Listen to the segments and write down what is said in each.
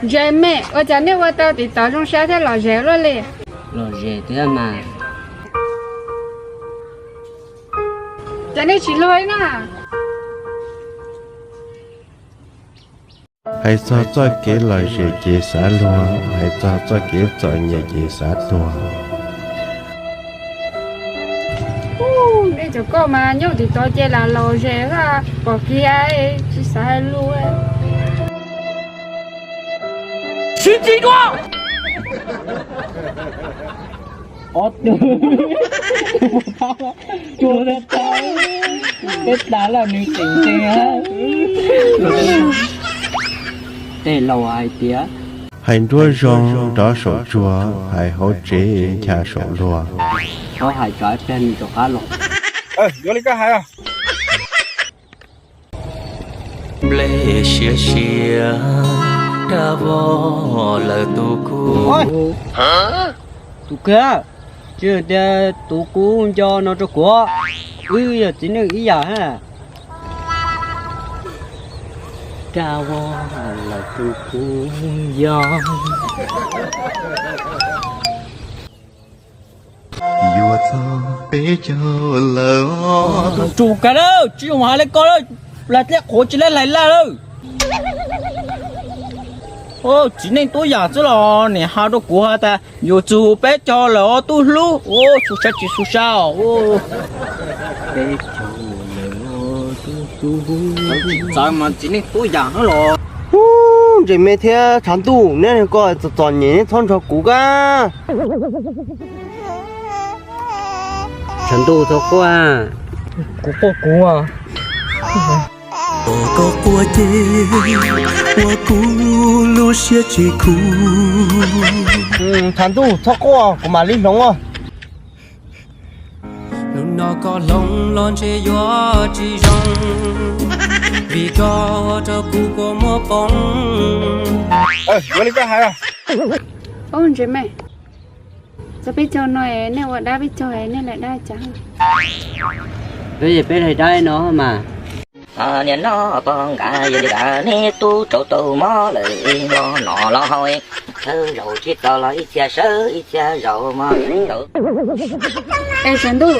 Ntses me, ua cas nej ua tau tiv tov zoo sab thiab lom zem luaj li? Lom zem thiab mas. Cas nej tsis luag li na? Hais txog txoj kev lom zem ces xav luag, hais txog txoj kev txom nyem ces xav tuag. Nej cov koj mas nyob tim tod ces lam lom zem, pom kiag tsis xav hais lus. Siv tsis dua. Ob tug, tub tau, peb tas lawm nws tseem ntseeg. Tej laus hais tias, hais nruab zoo nrov saum tsuag, hais hauv tsev ncha saum luag. Txhob hais tsam ib pliag nws rov qab los. Yuav li koj hais. Nplej siav siav, dab vog lawm tus kuv. Tus kag, tsis tias tus kuv nco no rau kuv, wb yog txiv neej ib yam. Dab vog lawm tus kuv nco. Yuav txog peb caug lawm. Tsum kag lawm, tsis zoo hais li ko lawm, hlais dlej qhuav tsis lawv hlais laj lawm. Txiv neej tub yam xwb los niam hais rau kuv has tas yuav txog peb caug lawm os tub hlub, xu sab tsis xu sab os. Peb caug lawm os tub hlub. Txawv mas txiv neej tub yam no los. Ub, Ntses Me thiab Tshav Ntuj, neb ko txom txom nyem neb txhob nrog kuv kab. Tshav Ntuj txhob quaj. Kuv quaj kuv. Koj quaj ces ua kuv lub siab tsis khuv. Tshav Ntuj txhob quaj kuv mam li hloov os. Hnub no koj hloov los ntshe yuav tsis zoo, vim koj ua rau kuv kua muag poob. Ub, Ntses Me, txog peb caug no nej ua dab peb caug nej hlais dab cas? Peb hlais dab no mas. Niaj no pog nqa yog li cas neb tub rau tau mob lawm los no los haus, sawv zaum tsis tau los ib txhia sawv ib txhia zaum mog. Es Tshav Ntuj,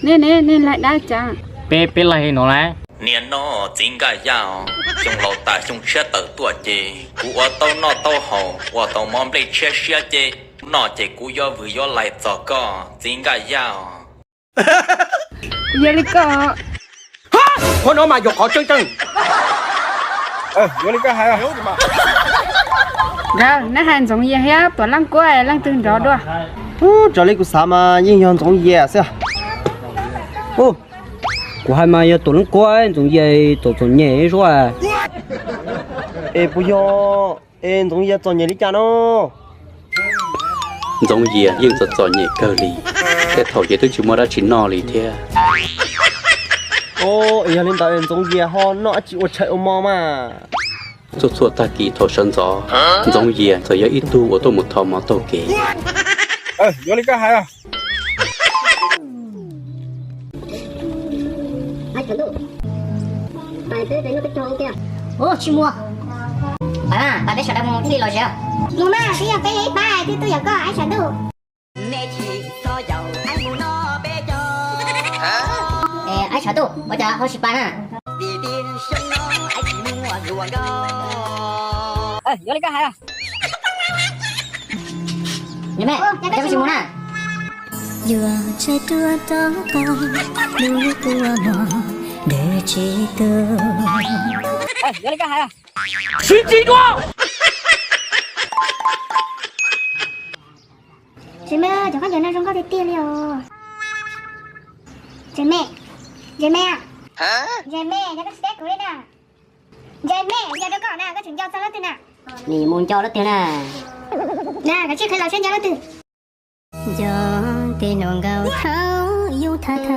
nej ne nej hlais dab cas? Peb peb hlais no lawm. Niaj no txiv Nkaj Yaj, xyoo laus tas xyoo tshiab tawm tuaj ces kuv ua tau noj tau haus ua tau mob nplej tshiab siab ces noj ces kuv yuav vwm yuav lais txog koj txiv Nkaj Yaj os. Yog li koj. Qhov no mas yog qhov tseeb tseeb. Nkawd, neb hais Ntxoov Yias thiab Tuam Leej Kuab leej twg nrov dua? Raws li kuv xav mas yeej yog Ntxoov Yias xwb. Kuv hais mas yog Tuam Leej Kuab, Ntxoov Yias txom txom nyem zuj. Es puas yog, es Ntxoov Yias txom nyem li cas no? Ntxoov Yias yeej txom txom nyem kawg li, tej thaum ces twb tsis muaj dab tsi noj li thiab. Yog li ntawd Ntxoov Yias ho noj dab tsi ua tshais ua hmo mas? Txhua txhua tag kis thaum sawv ntxov, Ntxoov Yias txawm yog ib tug uas tuaj mus thov mov taug kev. Tsis mus. Pab, pab peb sawv daws mus thiaj li lom zem. Mus mas, twb yog peb yog ib pab twb tuaj yam koj, aib Tshav Ntuj. Aib Tshav Ntuj, ua cas ho tsis pab na? Yog li koj hais. Ntses Me, ntses Me tsis mus na. Yuav tshaib tuaj tau koj, lub kua muag dwb tsis tu. Yog li koj hais. Siv tsis dua. Ntses Me, cov khaub ncaws no zoo nkauj tiag tiag li os. Ntses Me, Ntses Me, Ntses Me, yog koj tsis teb kuv li na. Ntses Me, yog rau koj na, koj tseem nco txog leej twg na? Nim mus nco leej twg na? Na, koj tsis qhia los seb nco leej twg. Nco tej hluas nkauj thaum yus tham tham.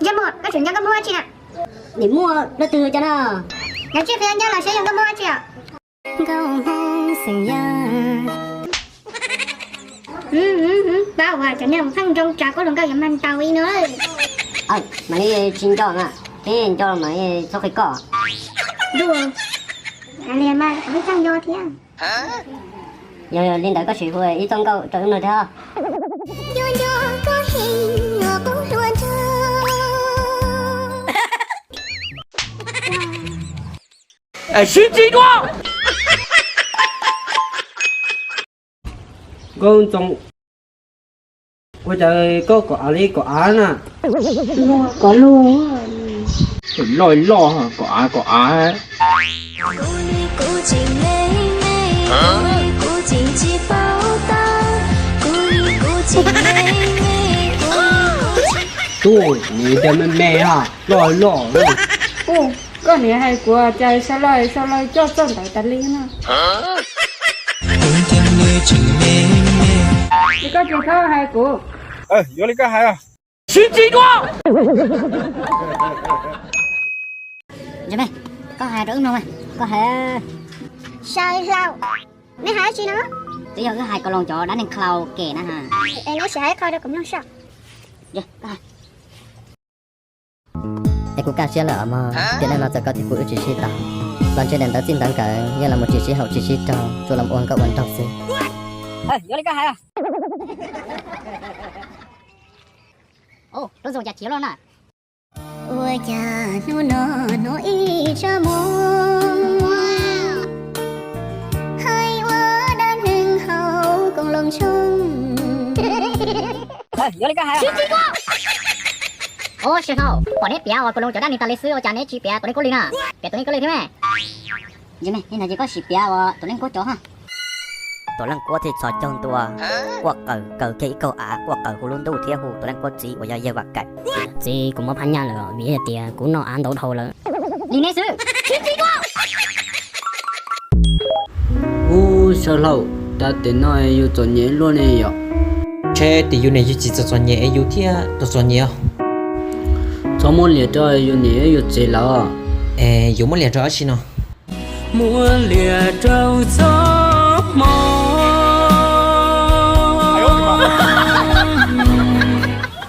Ntsej muag, koj tseem nco nkauj Hmoob dab tsi na? Nim muaj leej twg cov no? Koj tsis qhia nco los seb yog nkauj Hmoob dab tsi os? Nkauj Hmoob xeem Yaj. Pab uas cov neeg pheej nroo tsav koj hluas nkauj yuav mag ntaus li no. Mam li tsis nco na. Peb nco los mas txhob qhia koj. Ntuj, hais li mas wb txawj nco thiab. Yog li ntawd koj sim hu ib txoj nkauj rau wb mloog thiab. Sib tsis dua. Nkauj Ntxoo, ua cas koj kom av li kom av na? Kom lug. Loj loj kom av kom av. Tub, nws tias me me ha, loj loj. Ub, koj niam hais kuv cas sau lawm sau lawm coj txoj ntawd tas li no. Ces koj tsis txhob hais kuv. Yuav li koj hais. Sib tsis dua. Koj hais rau wb mloog, koj hais. Saw hlau, neb hais dab tsi no? Twb yog wb hais Koos Loos cov dab neeg klau kem na ha. Es neb sim hais qho rau kuv mloog soj. Es kuv kaj siab lawm os mog, tiam neej no txawm koj thiab kuv wb tsis sib tau, los ntshe daim ntawv txij ntawv nkawm yeej los mus tsis sib haum tsis sib raug, tsuas los ua nkauj ua nraug xwb. Yuav li koj hais. Lub zoo cas khiav loj na. Ua cas hnub no hnub ib tsa mus hais ua dab neeg hauv Koos Loos tshooj. Ua si hau, pom neb piav uas Koos Loos cov dab neeg tas li xwb ua cas neb tsis piav Tuam Leej Kuab li na? Piav Tuam Leej Kuab li thiab me. Ntshe me, hnub no ces koj sim piav uas Tuam Leej Kuab cov ha. Tuam Leej Kuab thiaj txhos caug ntua, quaj qawm kaw kiag ib kaug av, quaj qawm hu lub ntuj thiab hu Tuam Leej Kuab txiv uas yog Yawg Vam Kawm. Txiv, kuv mob phab nyaj lawm os, vim yog tias kuv noj av ntau dhau lawm. Li neb xwb. Ub, Saw Hlau, cas tim no yus txom nyem luaj li yom? Ntshe tim yus niam yus txiv txom txom nyem es yus thiaj txom txom nyem os. Txhob muab liam rau yus niam yus txiv lawm. Es yuav muab liam rau dab tsi no? Muab liam rau txoj hmoo.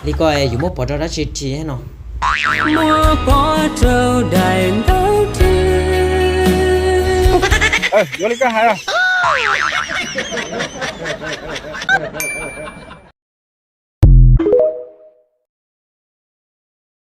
Li ko yus muab pov rau dab tsi rhi no? Muab pov rau daim ntawv rhi. Yuav li koj hais.